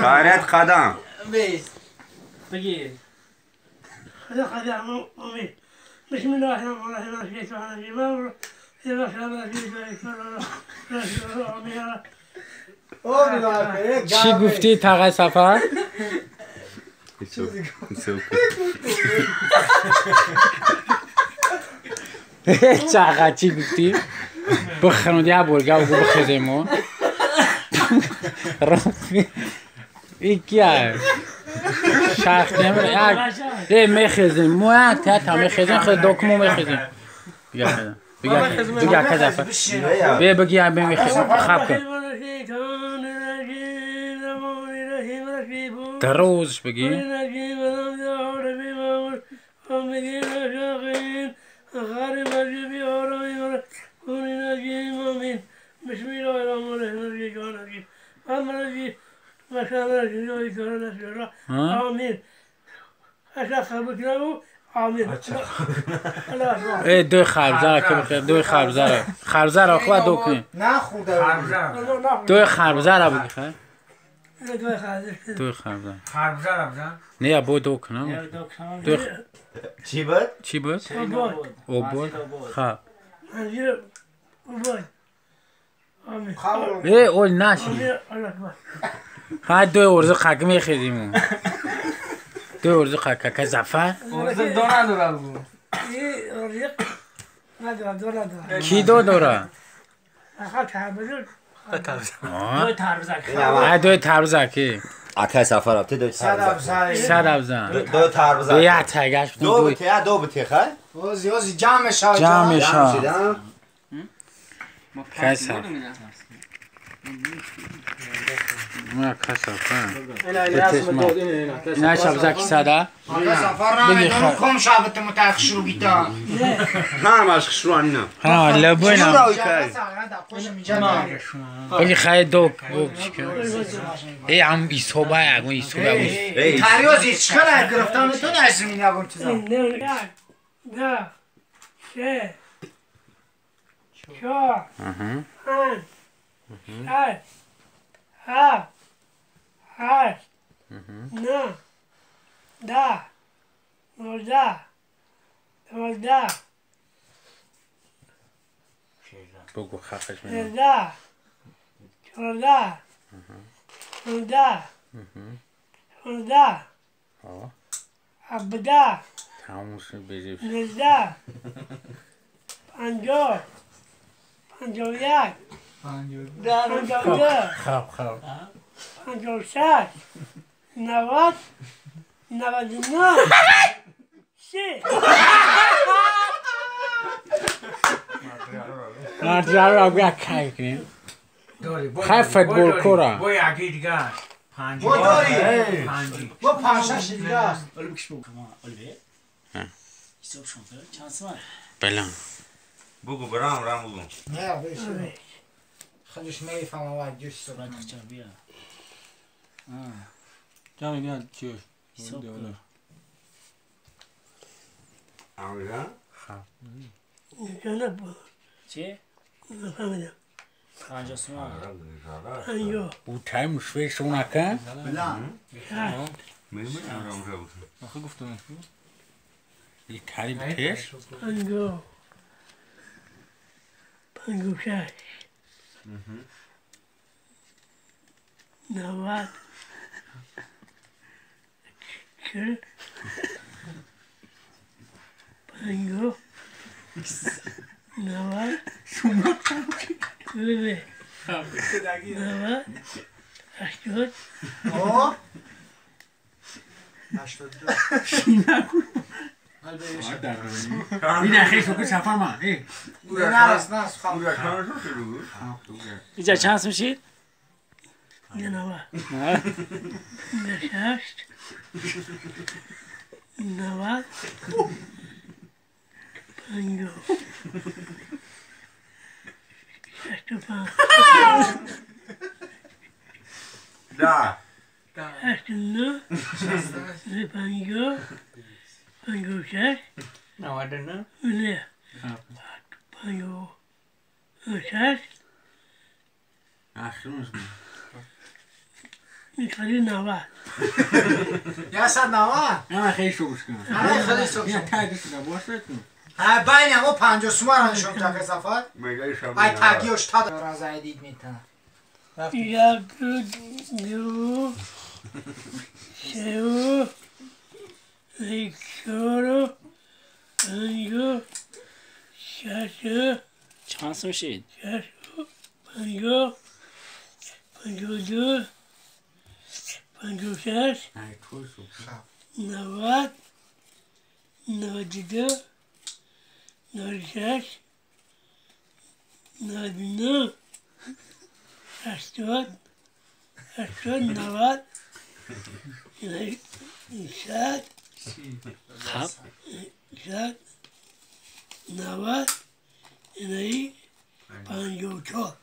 خیرت قدم بگیر بسم الله الرحمن الرحیم. چی گفتی تاقای سفر؟ چاقا چی گفتی؟ بخرم دیگه برگه بگو بخیزیم این کیه؟ شخص نمیره میخیزیم مو یک تا میخیزیم خود دکمو میخیزیم بگه بگه کذا بیا بگی بیا میخیزیم خواب کن دروزش بگی دوی خربزه که بخیر دوی خربزه را خربزه را خود دو کنیم دوی خربزه را بگی خیر دوی خربزه خربزه را بزن نه با دو کنم دوی چی بود؟ چی بود؟ او بود خب ای اول نشی ها دوی ورزه خاک میخیزیم دوی ورزه خاک که زفر ورزه دو نداره بگو کی دو داره؟ دوی تربزه کی؟ اکای سفر رفته دوی تربزه سر ابزن دو تربزه دو یک تگش دو بته دو بته خیر؟ اوزی جمع شد جمع شد کسر ما کسر نه شب زکی ساده بگی خیر کم شبت متأخر شروع گیتا نه مش شروع نه ها لبوینا بگی خیر دو ای هم ایسوبا یکون ایسوبا تریوزی چخره گرفتم تو نزمین یکون چیزا نه سه چهار پنج شش هفت هشت نه ده 19 12 بگو خفش میدم 13 14 15 16 17 تموم شد بجیب 19 50 51 52 خب خب 56 90 99 30 مرجع را بیا کای کنیم خیلی فوتبال کورا با یکی دیگه پنج با داری با پنج شش دیگه است بلان بگو برام رام بگو نه بشه خودش میفهمم و جوش صورت بیا جان میاد چی آره خب چی؟ نفهمیدم 50 سوم 50 او تایم شویش نکن بلان میمونم رام رام آخه گفتم این تری بتش 50 56 90 40 50 90 90 80 82 این اخیش بکن سفر من نه نه اینجا چند میشید؟ 90 8 90 50 65 ده 89 50 56 99 نه 56 آخرش میخوری 90. 190. نه خیلی شوش کنم. نه خیلی شوش. نه تاگی شده باشه. ها بین ما 50 سومن نشون تا سفر. مگه ای تاگیوش تا رضای دید میتونه. 1 2 3 4 5 6 چند میشید؟ 6 5 52 56 90 92 96 99 80 80 90 100 100 90 54.